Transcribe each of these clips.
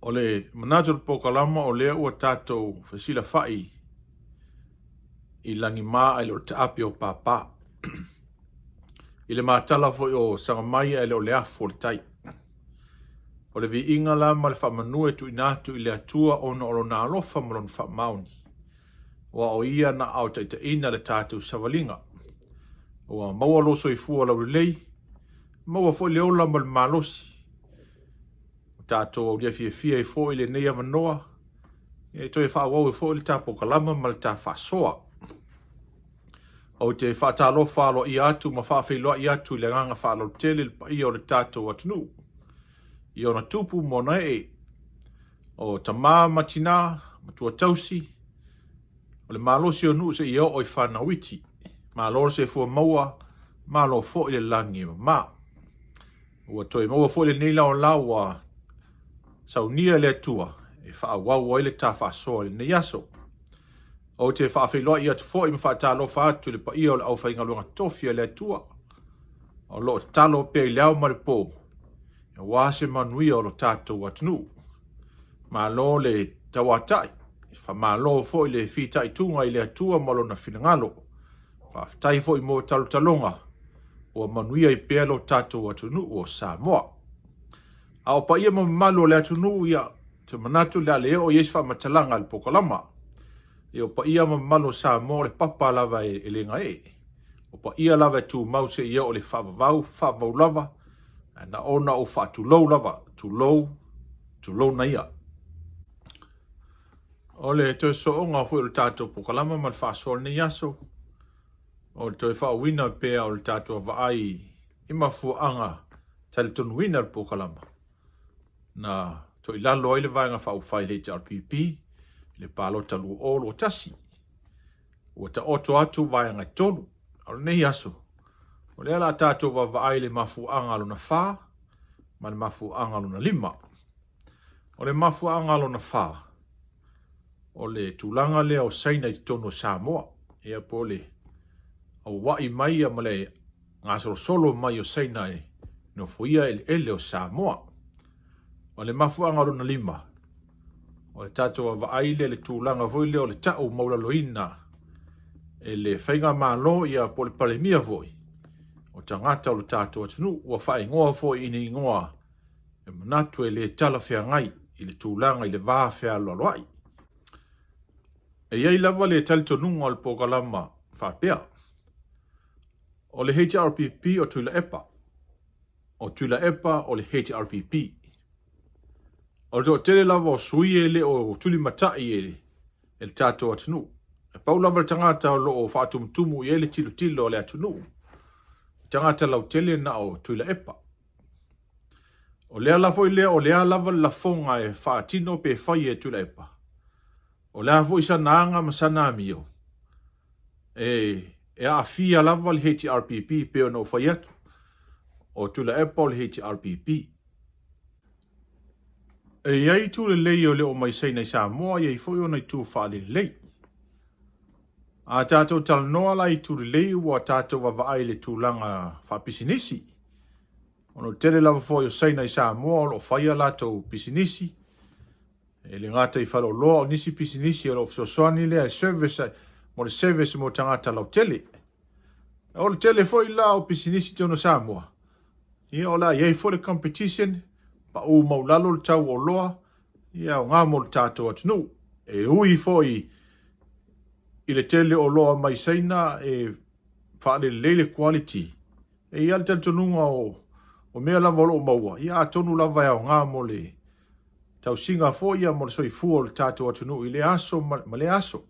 O le manatu o le polokalama o lea ua tatou fesilafai i lagima ae le o le taape o papa. I le matala foi o Sagamai ae le o le afu o le tai. O le viiga la ma le faamanu e tuuina atu i le Atua ona o lona alofa ma lona faamaoni. Aua o ia na aotaitaiina le tatou savaliga. Ua maua lou soifua laulelei, maua foi le ola ma le malosi. Ua tatou aulia fiafia ai foi i lenei avanoa e toe faaauau ai foi le ta polokalama ma le ta faasoa. Ou te faatalofa aloaia atu ma faafeiloai atu i le agaga faaaloalo tele i le paia o le tatou atunuu, i ona tupu ma ona ee, o tama ma tina, matua tausi, o le malosi o nuu seia oo i fanau iti. Malo le soifua maua, malo foi le lagi e mama. Ua toe maua foi lenei laolao ua saunia e le Atua e faaauau ai le ta faasoa i lenei aso. Ou te faafeiloai atu foi ma faatalofa atu i le paia o le aufaigaluega tofi a le Atua o lo o tatalo pea i le ao ma le po aua se manuia o lo tatou atunuu. Malo le tauatai, faamalo foi le fitaituga i le Atua ma lona finagalo. Faafetai foi mo talotaloga ua manuia ai pea lo tatou atunuu o Samoa. A o paia ma mamalu o le atunuu, ia, te manatu le a le oo i ai se faamatalaga a le polokalama. Ia, o paia ma mamalu o Samoa o le papa lava e le gaee. O paia lava e tumau seia oo i le faavavau, faavavau lava, ae na ona ou faatulou lava, tulou, tulouna ia. O le toe sooga foi o le tatou polokalama ma le faasoa o lenei aso, o le toe faauuina pea o le tatou vaai i mafuaaga talitonuina o le polokalama na toilalo ai le Vaega Faaupufai i le HRPP i le palota 2021. Ua taoto atu vaega e tolu. A o lenei aso, o lea o le a tatou vaavaai i le mafuaaga lona fa ma le mafuaaga lona lima. O le mafuaaga lona fa, o le tulaga lea o Saina i totonu o Samoa, ia po o le auauai mai ia ma le gasolosolo mai o Saina e nofoia eleele o Samoa. O le mafuaaga lona lima, o le tatou vaavaai lea i le tulaga foi lea o le tau maualaloina e le faigamalo ia po o le Palemia foi o tagata o le tatou atunuu ua faaigoa foi i ni igoa e manatu e le talafeagai i le tulaga i le va fealoaloai. E i ai lava le talitonuga o le polokalama faapea, o le HRPP o Tuilaepa, o Tuilaepa o le HRPP. O le toatele lava o sui e le o tulimatai e le tatou atunuu. E pau lava le tagata o lo o faatumutumu i ai le tilotilo a le atunuu, tagata lautele na o Tuilaepa. O le ala foi lea o le a lava le lafoga e faatino pe fai e Tuilaepa, o le a foi sana aga ma sana amio, e, e aafia lava le HRPP pei ona ou fai atu. O Tuilaepa o le HRPP. E i ai itu lelei o le oo mai Saina i Samoa, e i ai foi ona itu faalelelei. A tatou talanoa la i itu lelei ua tatou vaavaai i le tulaga faapisinisi. Ona o le tele lava foi o Saina i Samoa o lo o fai a latou pisinisi, e le gata i faleoloa, o nisi pisinisi o lo o fesoasoani lea e service mo le service mo tagata lautele. O le tele foi la o pisinisi i totonu o Samoa, ia o le a i ai foi le competition, pau maualalo le tau o oloa, ia e aoga mo le tatou atunuu. E ui foi i le tele o oloa mai Saina e faalelelei le quality, E i ai le talitonuga o mea lava o lo o maua, ia atonu lava e aoga mo le tausiga foi ia mo le soifua o le tatou atunuu i lea aso ma lea aso.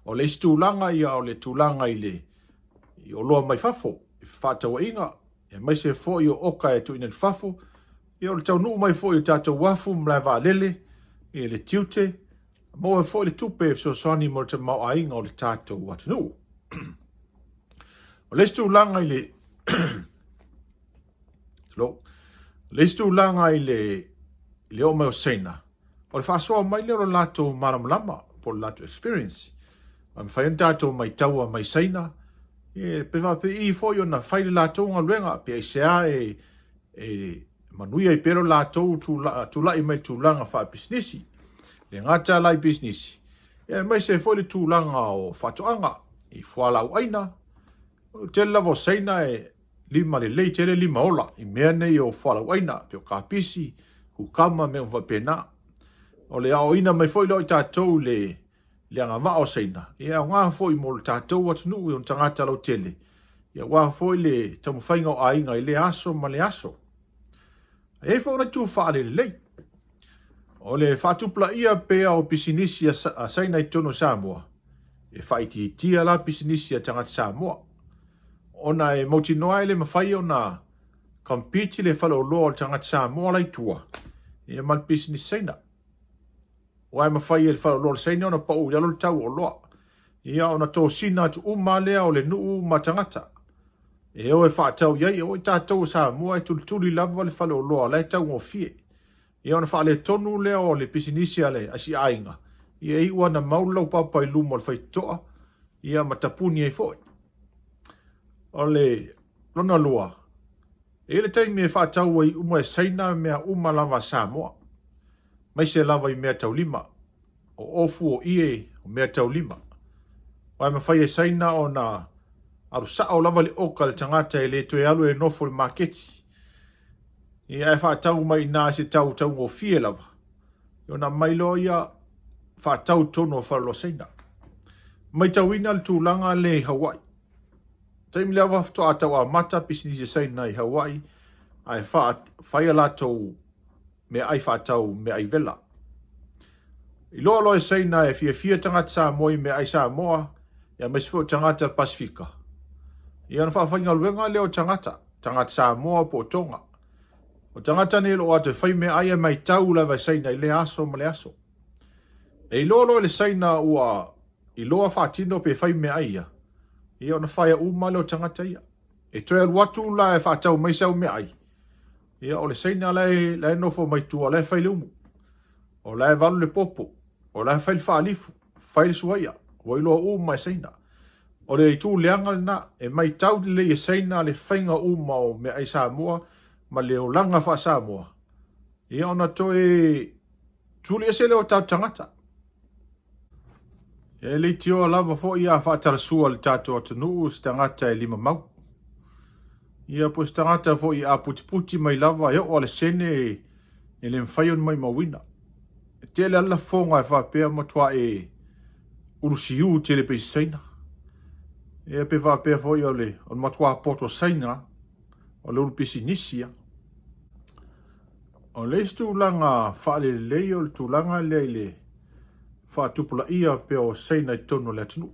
O le isi tulaga ia o le tulaga i le i oloa mai fafo, i fefaatauaiga, aemaise foi o oka e tuuina i fafo, ia o le taunuu mai foi i le tatou uafu ma malae vaalele, i le tiute, maua foi le tupe e fesoasoani mo le tamaoaiga o le tatou atunuu. O le isi tulaga i le Hello. O le isi tulaga i le i le oo mai o Saina, o le faasoa mai lea o le latou malamalama po o le latou experience. E mafai ona tatou maitaua mai Saina, e pe faapei foi ona fai le latou galuega, pe aisea e manuia ai pea lo latou tulai mai i le tulaga faapisinisi. E le gata la i pisinisi, aemaise ai foi le tulaga o faatoaga i fualaau aina. O le tele lava o Saina e lima lelei tele lima ola i mea nei o fualaau aina, pei o kapisi, kukama, mea uma faapena. O le aoaoina mai foi lea o i tatou i le le agavaa o Saina, e aoga foi mo le tatou atunuu i ona tagata lautele, aua foi le taumafaiga o aiga i lea aso ma lea aso. E i ai foi ona itu faalelelei. O le faatupulaia pea o pisinisi a Saina i totonu o Samoa, e faaitiitia la pisinisi a tagata Samoa, ona e mautinoa e le mafai ona compete le faleoloa o le tagata Samoa la i tua ma le pisinisi Saina. Aua e mafai e le faleoloa o le Saina ona pau i lalo le tau o oloa, ia ona tosina atu uma lea o le nuu ma tagata e o e faatau i ai. Aua tatou o Samoa e tulituli lava le faleoloa la e taugofie, ia ona faaletonu lea o le pisinisi a le asiaiga, ia e iu ana mau le laupapa i luma o le faitotoa, ia ma tapuni ai foi. O le lona lua, e i ai le taimi e faatau ai uma e Saina mea uma lava a Samoa, aemaise lava i mea taulima, o ofu, o ie, o mea taulima. Aua e mafai e Saina ona alu sao lava le oka i le tagata e le toe alu e nofo i le maketi, ia ae faatau mai i ina i se tau taugofie lava, ia ona aumai loa ia faatau i totonu o faleoloa Saina. Matauina le tulaga lea i Hawaii. Taimi lava faatoa tau amata pisinisi a Saina i Hawaii, ae fai a latou meaai faatau meaai vela. Iloa loa e Saina e fiafia tagata Samoa i meaai Samoa, aemaise foi o tagata Pasifika. Ia ona faafaigaluega lea o tagata, tagata Samoa po o Tonga. O tagata nei o lo o atu e fai meaai e matau lava e Saina i lea aso ma lea aso. E iloa loa e le Saina ua iloa faatino pe fai meaai ia, ia ona faia uma lea o tagata ia. E toe alu atu la e faatau mai sau meaai, ia o le Saina la e, la e nofo mai tua, la e fai le umu, o la e valu le popo, o la e fai le faalifu, fai le suaia, ua iloa uma e Saina. O le itu leaga lena, e matau lelei e Saina le faiga uma o meaai Samoa ma le olaga faa-Samoa, ia ona toe tuli ese lea o tatou tagata. E leitioa lava foi a faatalasua le tatou atunuu se tagata e limamau. Ia po o se tagata foi a putiputi mai lava e oo a le sene e le mafai ona maumauina. E tele lava le lafoga e faapea matua e ulusiu tele pei se Saina. Ia pe faapea foi o le matua poto Saina o le ulu pisinisi ia. O le isi tulaga faalelelei o le tulaga lea i le faatupulaia pea o Saina i totonu o le atunuu.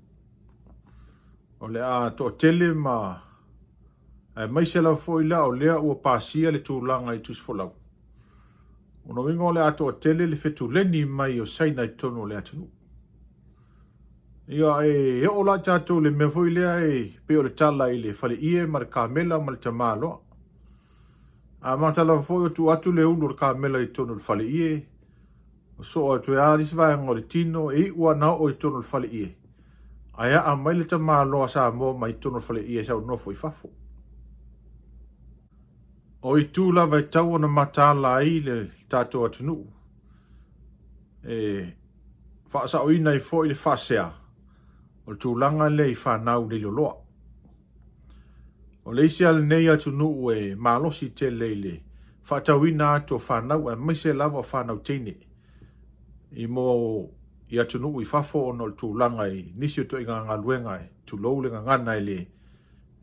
O le a toatele ma aemaise lava foi la o lea ua pasia le tulaga i tusifolau. O lona uiga o le a toatele le fetuleni mai o Saina i totonu o le atunuu. Ia e oo la tatou i le mea foi lea e pei o le tala i le faleie ma le kamela ma le tamaloa. A mata lava foi o tuu atu le ulu o le kamela i totonu o le faleie, o soo atu e a isi vaega o le tino, e iu ana oo i totonu o le faleie, ae aa mai le tamaloa Samoa mai totonu o le faleie sau nofo i fafo. O itu lava e tau ona mataala ai le tatou atunuu, e faasaoina ai foi le faasea o le tulaga lea i fanau leiloloa. O le isi lava lenei atunuu e malosi tele i le faatauina atu o fanau aemaise lava o fanau teine i mo i atunuu i fafo ona o le tulaga i nisi o ituaiga galuega e tulou le gagana e le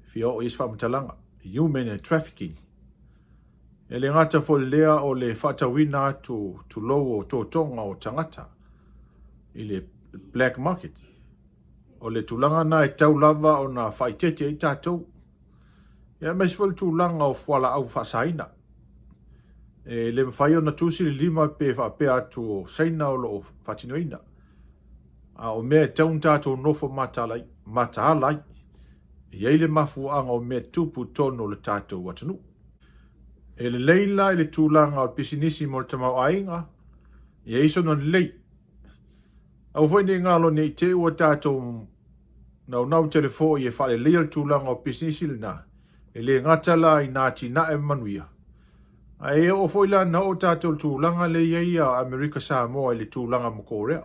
fia oo i ai se faamatalaga, human trafficking. E le gata foi i lea o le faatauina atu tulou o totoga o tagata i le black market. O le tulaga lena e tau lava ona faaitete ai tatou. Ia aemaise foi le tulaga o fualaau faasaina. E le mafai ona tusi le lima pe faapea atu o Saina o lo o faatinoina. A o mea e tau ona tatou nofo mataala ai. E i ai le mafuaaga o mea tupu totonu o le tatou atunuu. E lelei la i le tulaga o le pisinisi mo le tamaoaiga, e i ai sona lelei. Aua foi ne i galo ne i te i ua tatou naunau tele foi e faaleleia le tulaga o pisinisi lena, e le gata la i nā atinae ma manuia, Ae oo foi la na oo tatou i le tulaga lea e i ai a Amerika Samoa i le tulaga ma Korea.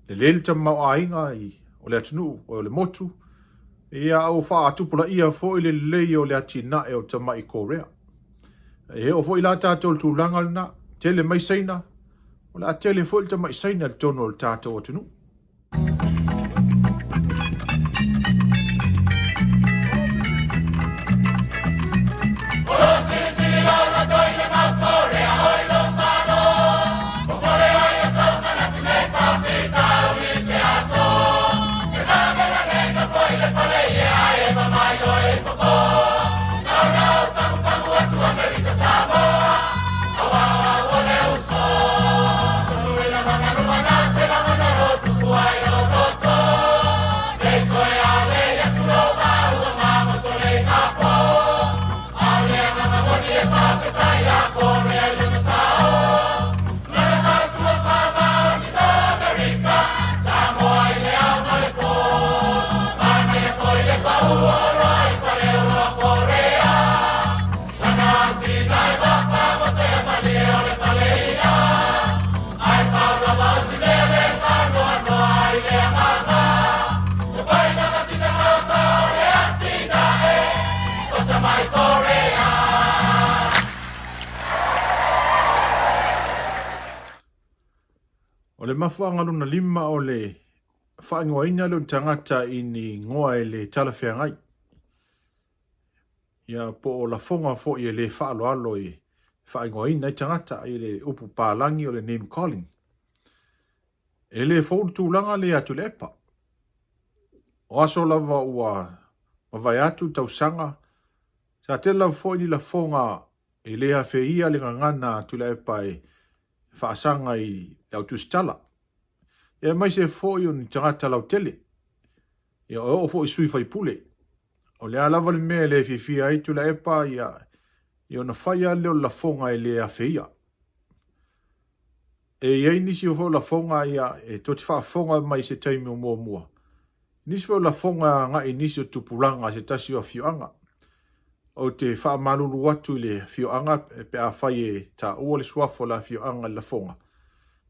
Lelei le tamaoaiga o le atunuu, o le motu, ia a ua faatupulaia foi le lelei o le atinae o tamai Korea. E oo foi la tatou i le tulaga lena, tele mai Saina, o le a tele foi le tamai Saina i totonu o le tatou atunuu. O le mafuaaga lona lima o le faaigoaina lea o ni tagata i ni igoa e le talafeagai, ia po o lafoga foi e le faaaloalo e faaigoaina ai tagata i le upu palagi o le name calling. E le fou le tulaga lea ia Tuilaepa. O aso lava ua mavae atu tausaga, sa tele lava foi ni lafoga e le afeia le gagana a Tuilaepa e faasaga i le au tusitala. Ia aemaise foi o ni tagata lautele. Ia e oo foi i sui faipule. O le a lava le mea e le fiafia ai Tuilaepa, ia, ia ona fai lava lea o le lafoga e le afeia. E i ai nisi foi o lafoga ia e tou te faafofoga mai i se taimi o muamua. Nisi foi o lafoga e agai i nisi o tupulaga a se tasi o afioaga. Ou te faamalulu atu i le afioaga pe afai e taua le suafa o le afioaga i le lafoga,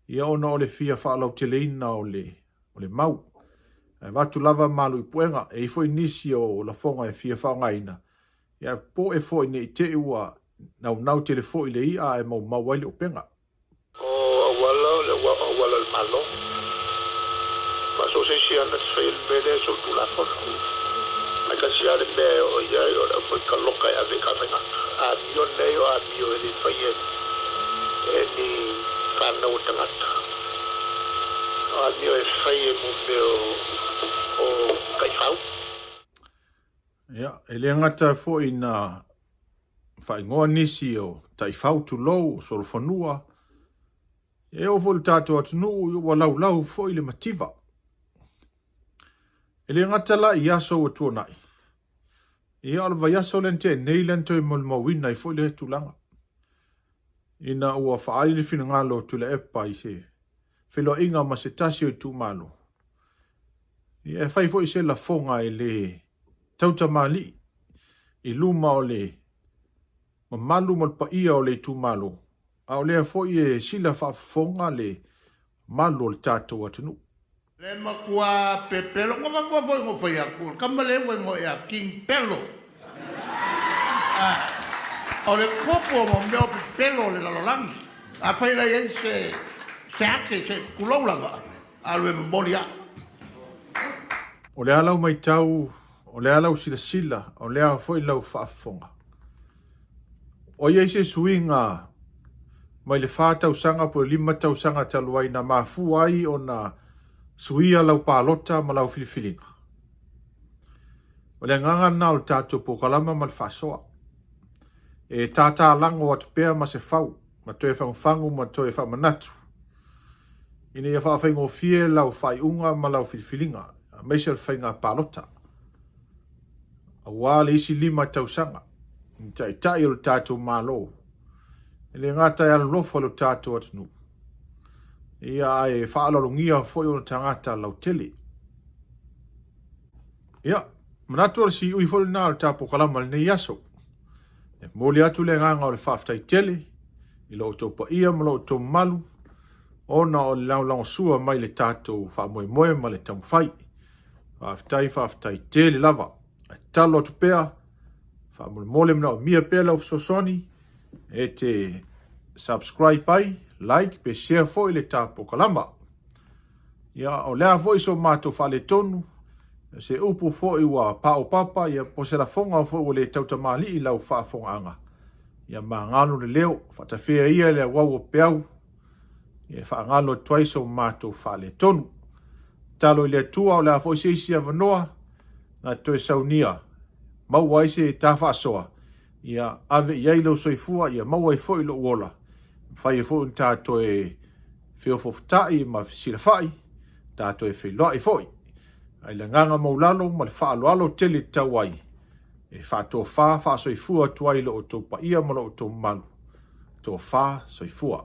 ia ona o le fia faalauteleina o le, o le mau. Ae avatu lava malu i puega, e i ai foi nisi o lafoga e fia faaaogaina, ia ae popoe foi ne i te i ua naunau tele foi le i'a ae maumau ai le upega. O auala o le auala o le Malo. Ma so o se isi lava na te faia le mea lea e solitulafono. Ae tasi lava le mea e oo i ai o le aufaikaloka e ave i Kafaigaga. Amio nei o amio e le faia e ni fanau a tagata. O amio e fai e mo mea o taifau. Ia, e le gata foi na faaigoa nisi o taifau tulou, o solofanua, e oo foi i le tatou atunuu ua laulau foi le mativa. E le gata la i aso ua tuanai, ia o le vaiaso lea na tea nei lea na toe molimauina ai foi lea tulaga. Ina ua faaali le finagalo o Tuilaepa i se feiloaiga ma se tasi o itumalo, ia e fai foi se lafoga e le tautamalii i luma o le mamalu ma le paia o le itumalo, a o lea foi e sila faafofoga le mamalu o le tatou atunuu. Le matua pepelo na matua foi na fai atu o le tama lea ua igoa ia King Pelo o le tupu o mea o pepelo o le lalolagi afai la iai se se ake se tulou lava alu e momoli a. O le a lau matau, o le a lau silasila, o le a foi lau faafofoga? O i ai se suiga mai le fa tausaga po o le lima tausaga talu ai na mafua ai ona suia lau palota ma lau filifiliga? O le agaga lena o le tatou polokalama ma le faasoa. E tātālago atu pea ma se fau, ma toe fagufagu ma toe faamanatu, ina ia faafaigofie lau faaiuga ma lau filifiliga, aemaise o le faiga palota. Aua le isi lima tausaga, ni taitai o le tatou Malo, e le gata e alolofa i lo tatou atunuu, ia ae faaaloalogia foi ona tagata lautele. Ia, manatu o le siui foi lena o le ta polokalama i lenei aso. E momoli atu le agaga o le faafetai tele i lo outou paia ma lo outou mamalu ona o le lagolagosua mai le tatou faamoemoe ma le taumafai. Faafetai, faafetai tele lava. Ae tatalo atu pea, faamolemole manaomia pea lau fesoasoani e te subscribe ai, like pe share foi le ta polokalama. Ia, o le a foi so matou faaletonu, se upu foi ua paopapa, ia, po se lafoga foi ua le tautamalii i lau faafofogaaga, ia magalo le leo, faatafea ia le auau o peau, ia e faagalo atu ai so matou faaletonu. Tatalo i le Atua o le a foi se isi avanoa na te toe saunia, maua ai se ta faasoa, ia ave i ai lou soifua, ia maua ai foi lou ola, mafai ai foi ona ta toe feofofota'i ma fesilafai, ta toe feiloai foi. Ae i le agaga maulalo ma le faaaloalo tele tatau ai, e faatofa faasoifua atu ai i lo outou paia ma lo outou mamalu. Tofa soifua.